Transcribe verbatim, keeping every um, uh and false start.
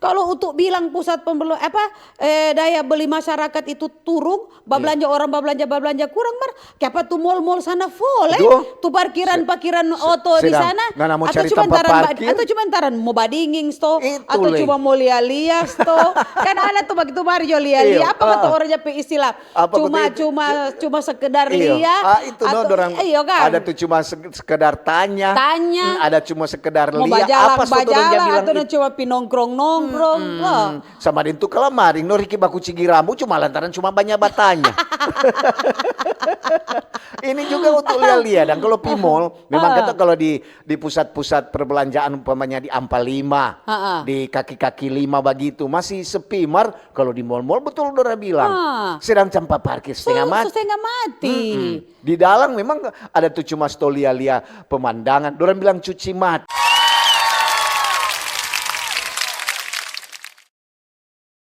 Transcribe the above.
Kalau untuk bilang pusat pembeli apa, eh, daya beli masyarakat itu turun, bablanja orang bablanja bablanja kurang, mar kiapa tu mall-mall sana full, eh? Tu parkiran-parkiran oto di sana, atau cuma taran, atau cuma taran mo badinging sto, atau cuma mo lia-lia sto. Kan ada tu bagitu, mar jo lia-lia. Apa tu orang pe istilah? Cuma, cuma, cuma sekedar lia. Ah, itu no, dorang iyo kan? Ada tu cuma sekedar tanya. Tanya. Hmm, ada cuma sekedar lia. Apa so dorang bilang? Atau cuma pinongkrong-nongkrong. Hmm. Sama deng tu kalamaring no, Riki baku cigi rambu cuma lantaran cuma banya batanya. Ini juga untuk lia-lia, dan kalau pi mall, memang kata kalau di di pusat-pusat perbelanjaan, umpamanya di Ampa Lima, di kaki-kaki lima bagitu, masih sepi, mar. Kalau di mall-mall, betul dora bilang, sedang campa parkir setengah mati. Setengah mati. Di dalam memang ada tu cuma sto lia-lia pemandangan. Dorang bilang cuci mata.